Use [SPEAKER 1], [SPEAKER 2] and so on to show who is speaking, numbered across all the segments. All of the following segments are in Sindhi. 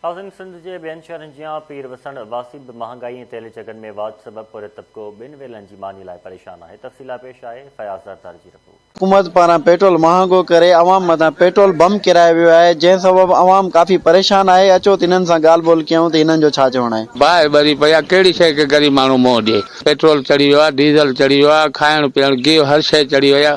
[SPEAKER 1] ناظرين سنڌ جي ٻين شهرن جيان پير وسڻ واسي به مهانگائي ۽ تيل جي اگهن ۾ واڌ سبب پورهيت طبقو ٻن ويلن جي ماني لاء پريشان آهي تفصيل لاء پيش آهي فياض زرداري جي رپورٽ.
[SPEAKER 2] حڪومت پاران پيٽرول مهانگو ڪري عوام مٿان پيٽرول بم ڪيرايو ويو آهي جنهن سبب عوام ڪافي پريشان آهي اچو ته انهن سان ڳالهه ٻولهه ڪيون ته هنن جو ڇا چوڻ آهي.
[SPEAKER 3] باهه ٻري پئي آ ڪهڙي شيء کي غريب ماڻهو منهن ڏئي پيٽرول چڙهي ويو آ ڊيزل چڙهي ويو آ کائڻ پيئڻ گيهه هر شيء چڙهي وئي آ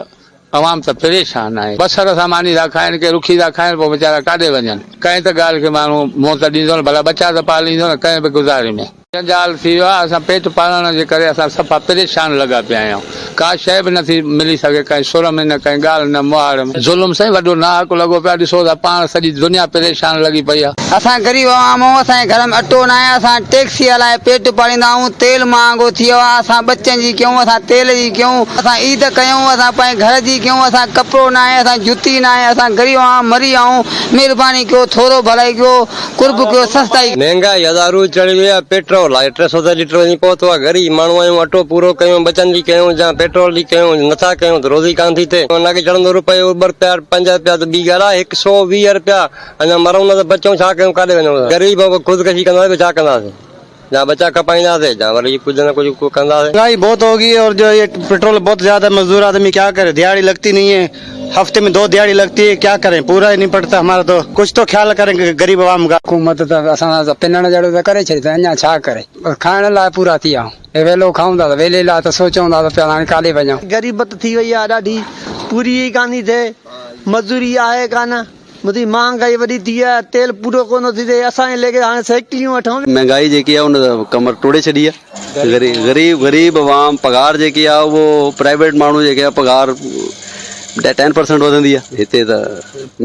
[SPEAKER 3] عوام ته پريشان آهي. بصر سان ماني ٿا کائن، ڪي رکي ٿا کائن، پوء ويچارا ڪاڏي وڃن؟ ڪنهن ته ڳالهه کي ماڻهو منهن ته ڏيندو نه، ڀلا ٻچا ته پاليندو نه، ڪنهن به گذاري ۾. جنجال ٿي ويو آهي، اسان پيٽ پالڻ جي ڪري اسان صفا پريشان لڳا پيا آهيون، ڪا شيء به نٿي ملي سگهي، ڪنهن سر ۾ نه ڪنهن ڳالهه نه مهاڙ ۾. ظلم سائين وڏو ناحق لڳو پيو آهي، ڏسو ٿا پاڻ سڄي دنيا پريشان لڳي پئي آهي.
[SPEAKER 4] اسان غريب عوام آهيون، اسان جي گهر ۾ اٽو ناهي، اسان ٽيڪسي هلائي پيٽ پاليندا آهيون، تيل مهانگو ٿي ويو آهي، اسان ٻچن جي ڪيون، اسان تيل جي ڪيون، اسان عيد ڪيون، اسان پنهنجي گهر جي ڪيون، اسان ڪپڙو ناهي، اسان جتي ناهي، اسان غريب عوام مري ويا آهيون، مهرباني ڪيو ٿورو ڀلائي ڪيو، قرب ڪيو، سستائي.
[SPEAKER 5] مهنگائي هزارون چڙهي وئي آهي، پيٽرول آهي 300 ته ليٽر وڃي پهتو آهي، غريب ماڻهو آهيون، اٽو پورو ڪيون، ٻچن جي ڪيون يا پيٽرول جي ڪيون، نٿا ڪيون ته روزي ڪانه ٿي ٿئي، ان اڳي چڙهندو روپيو ٻه رپيا پنج رپيا ته ٻي ڳالهه آهي، هڪ سو 20 رپيا اڃا مرون نه ته بچون ڇا ڪيون ڪاڏي وڃون، غريب خودڪشي ڪنداسين ٻيو ڇا ڪنداسين. جا بچا کپائينداسين جا وري ڪجهه نه ڪجهه ڪنداسين.
[SPEAKER 2] مهنگائي بهت هو گئي اور جو يه پيٽرول بهت زياده مزدور آدمي ڪيا ڪري ديهاڙي لگتي نهي هي هفتي ۾ دو ديهاڙي لگتي هي ڪيا ڪرين پورا هي نهي پڙتا همارا تو ڪجهه تو خيال ڪرين غريب عوام ڪا.
[SPEAKER 6] حڪومت ته اسان سان ته پنڻ جهڙو ته ڪري ڇڏي ته اڃا ڇا ڪري. بس کائڻ لاء پورا ٿي ويا آهيون. هي ويلو کائون ٿا ته ويلي لاء ته سوچون ٿا ته پيا هاڻي ڪاڏي وڃون.
[SPEAKER 7] غريبت ٿي وئي آهي ڏاڍي پوري ئي ڪانه ٿي ٿئي مزوري آهي ڪانه. مدي مهانگائي وڏي ٿي آهي تيل پورو ڪونه ٿي ٿئي اسان جي ليکي هاڻي سائيڪليون وٺون.
[SPEAKER 5] مهنگائي جيڪي آهي ان ڪمر ٽوڙي ڇڏي آهي غريب غريب عوام پگهار جيڪي آهي اهو پرائيويٽ ماڻهو جيڪي آهي پگهار 10% وڌندي آهي هتي ته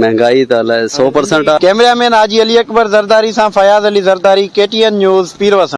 [SPEAKER 5] مهنگائي ته الائي 100% آهي.
[SPEAKER 2] ڪئميرا مين حاجي علي اڪبر زرداري سان Fayaz Ali Zardari, K T N news, Pirwasan.